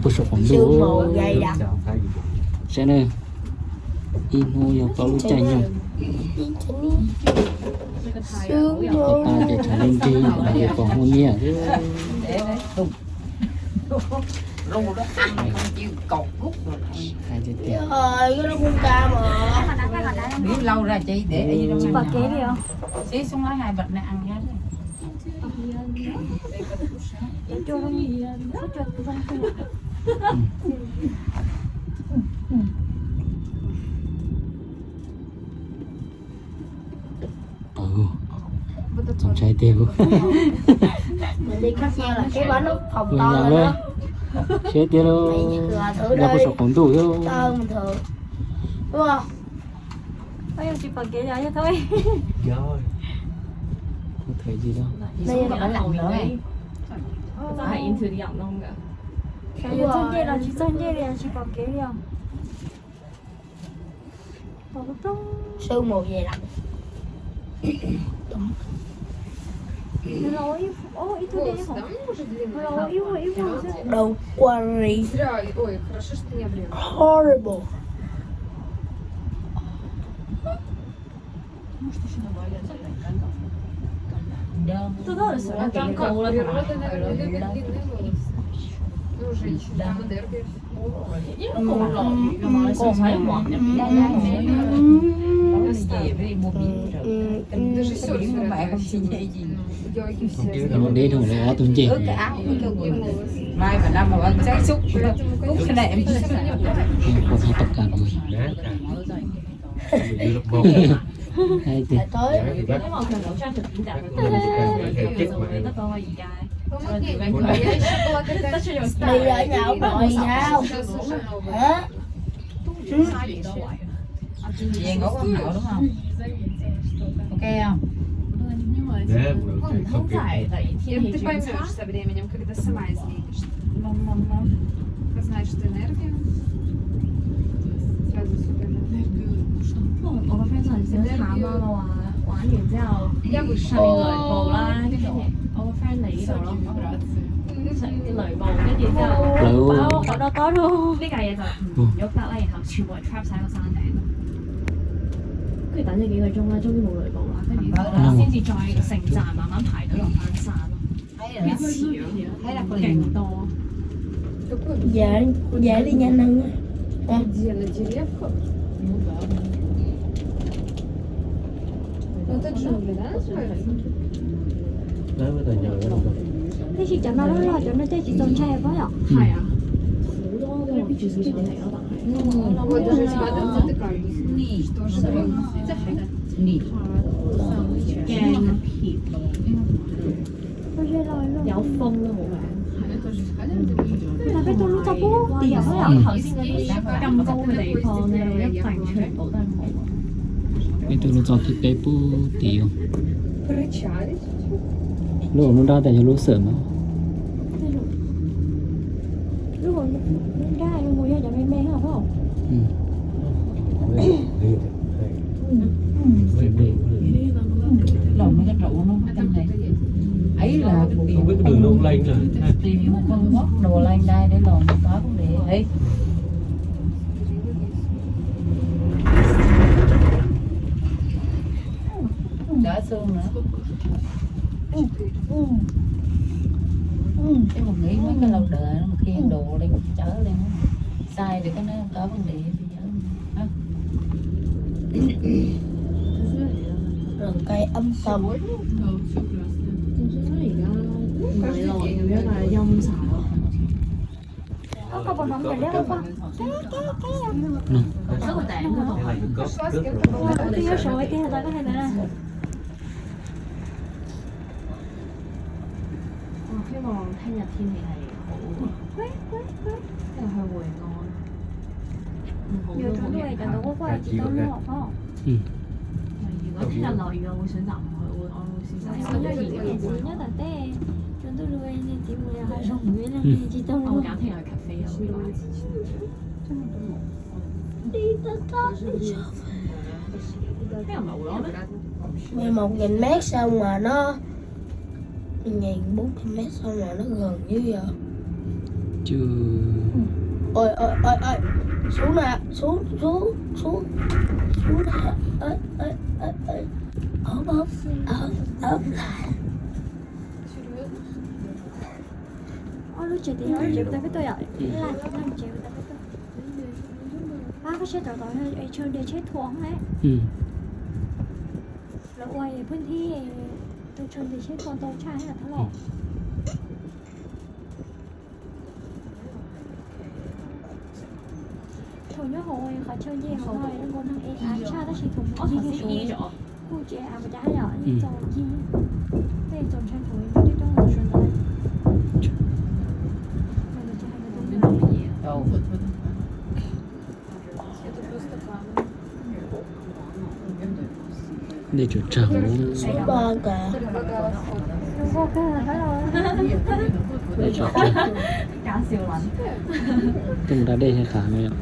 Puag saum qaum ntuj. Saib na, ib hnub yog plaub lub caij nyoog. Ua tas ces tshav li nrig, pom hua nyiaj. Hais tiag tiag. Tsis pom kev li os. Txaus ntshai tiag. Siab tiag lauj, yog puag saum qaum ntuj thiab. Tsis pom kev li os. Yus txog ncej los tsis txog ncej li, tsis pom kev li os. Sawb mus ye lawm. Đầu quarry. Horrible. Tôi đó là sự ăn căng căng. Природа, наверное, любит длинные волосы. Ну, женщины, там энергия. Даже все. Yog ib tug siab, ob tug ncej. Pob txha tau kas no. Hais tias, Ты поймешь со временем, когда сама изменишься. Знаешь, что энергия сразу сюда. Энергию. Я высшая. О, 我的friend 来了，我的friend 来了。 Lawv qhov no tob lug. 呢架嘢就唔喐得啦，然後全部人 trap 晒喺個山頂度。跟住等咗幾個鐘啦，終於冇雷暴啦，跟住先至再成站慢慢排隊落翻山咯。跟住遲咗勁多。Giờ, giờ đi nhà nâng á. Hả? Tab sis cov no loj loj, cov no tej tsis txaus ntshai pob yom? Hais os. Có dây lôi luôn. Ui, peb tuaj lub txoj pub tim pob yom? Cam ncoo li pom ne, ib txhais tshwm pom tag nrho. Peb tuaj lub txoj peb pub tim. Lub lub nrab tas yog lub xawm mas. Lub nrab lub mus yog cov me me na pom. Los me rau ua no ai là tìm một con mốt đồ lai dai để lòng có vấn đề ấy. Có xương nữa. Chứ một nghĩ mấy cái lâu đời mà khi đồ lên chớ lên sai thì có nó có vấn đề thì nhớ. Rừng cây âm tầm. Có con bò mắm phải leo qua. Cái, cái, cái. Tôi nhớ số ấy kia, tao có hay là. Ồ, cái màu thanh nhật thì này này. Ủa. Quế, quế, quế. Cái này hơi quẩy ngon. Nhiều trong đuôi, cho tôi có quay chỉ tao mua không? Ừ. Mà nhiều có thích là lò dừa, tôi sẽ dặm hỏi tôi, tôi sẽ dặm. Tôi nhớ gì cái gì nhớ là tết. Trong tôi lui nên chỉ mua là hai rồng với là chỉ tao mua. Ông cảm thấy ở cà phê không? Mười một nghìn mét sao mà nó, mười bốn nghìn mét sao mà nó gần dữ vậy? Ui, ui, ui, ui. Xuống nè, xuống, xuống, xuống. Xuống nè. Ê, ê, ê, ê. Ốp, ốp, ốp, ốp. Ơ, lub tsev tias yog lub tsev tau peb tuaj yom? Laj laj tsev tau peb tuaj. Pab koj siab rau tau es chaw nres tsheb thuam ne. Lawv ua phooj thib, chaw nres tsheb thuam tau tshaj thiab thab los. Thaum nyob hauv qhov chaw nce hauv no zoo nkaus neeg es av tshaj tab sis thaum mus ncig kiag saud kuj tsis av, puas cas yom, txaus ci. Tej txaus ntshai thaum coob coob mus saum ntawd. Dej tsaws tsag hauv. Tej mus da dej thiaj qab no yom.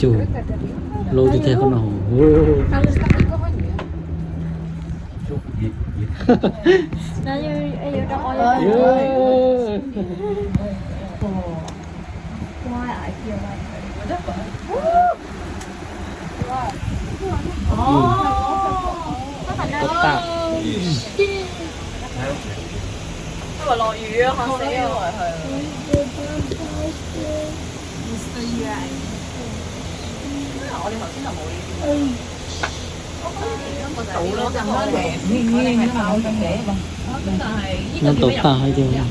Cug, lub tiag tiag qhov no. Tau tag. Nyob tau tag hais tias,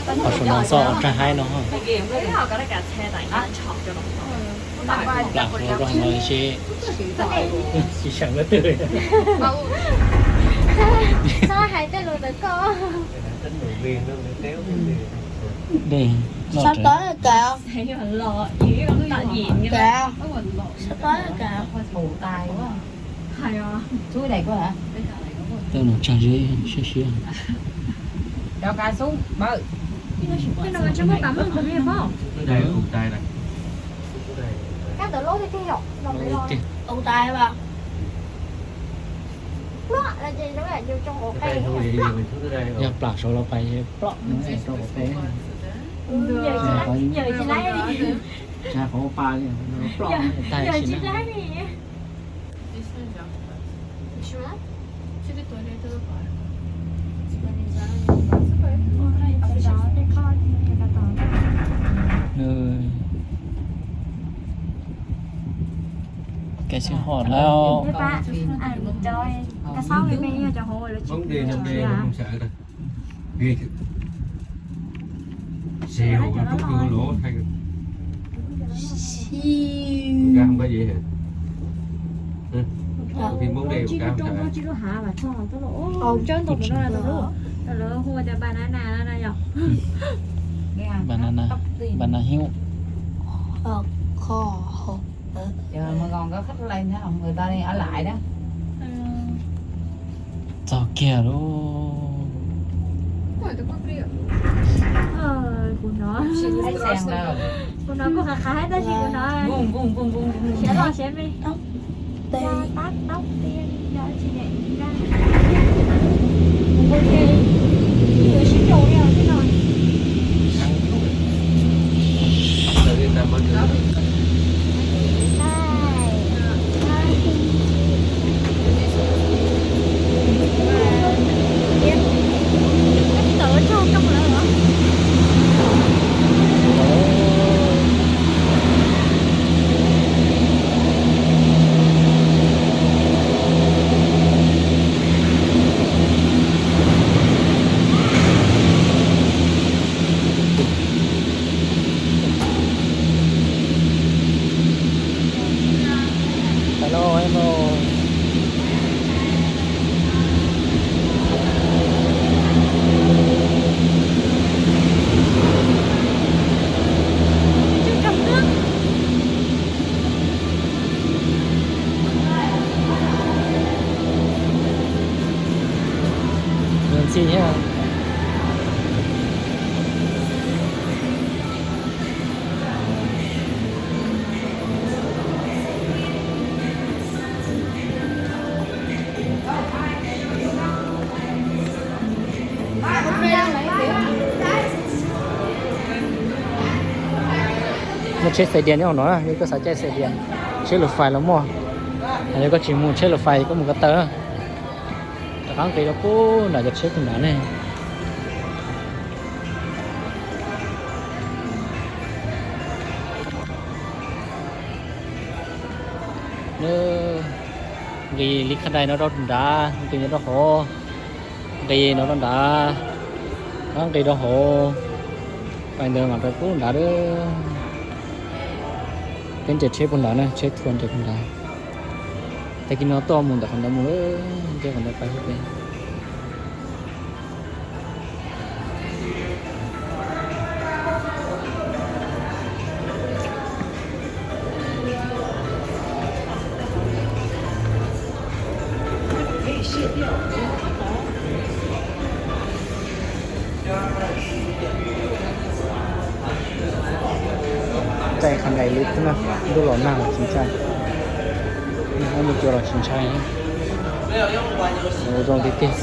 qhov saum no txoj tsag haib no. Plam saud rau no seb tsis seem leej twg. Txhob hais tej lus ntawd koj. Dej loj. Sab tod kav. Kav. Sab tod kav. Tej no tsag zeb siab siab. Tus tais. Yog plam saud los pais ploj rau qhov peb. Tsag qhov pa li ploj tag li. Cái sinh hoạt đó. Ghê thiệt. Xèo, trúng vô lỗ thay. Siêu. Cá không có gì hả? Hả? Ờ. Phim bóng đèn cá không sao hả? Ồ, trớn tụi nó là tụi nó. Tụi nó hùa cho banana nó nhỉ? Banana. Banana hiu. Ờ, kho. Giờ mà còn có khách lên nữa không? Người ta đi ở lại đó. Txog kiag lauj. Kuv hnov, kuv hnov kuj qab qab tab sis kuv hnov siav loj siav me. Tab tab tiag, tsis nyam ib nrab. Kuv npau thiab, yuav sib nraus li os thiab no. Ti thiab. Muaj tsheb xais dias nyob hauv no, yog koj xav caij xais dias, tsheb lus fais los muaj. Yog koj tsis mus tsheb lus fais koj mus ko taw. Rov qab nqis rau pub nram cov tsheb pub nrad ne. Nqis li khab dais no rau nrad, nqis no rau hauv, nqis no rau nrad, rov qab nqis rau hauv, pais ntawd mam rau pub nrad. Peb nres tsheb pub nrad na, tsheb thua nres pub nrad. Tag kis no tuaj mus ntawm qhov ntawd mus, nres qhov ntawd pais hauv peb. Caij qhov ntawd lub no, ntuj los nag los tsis ntshai, nag muaj cua los tsis ntshai. Ua zoo tiag tiag.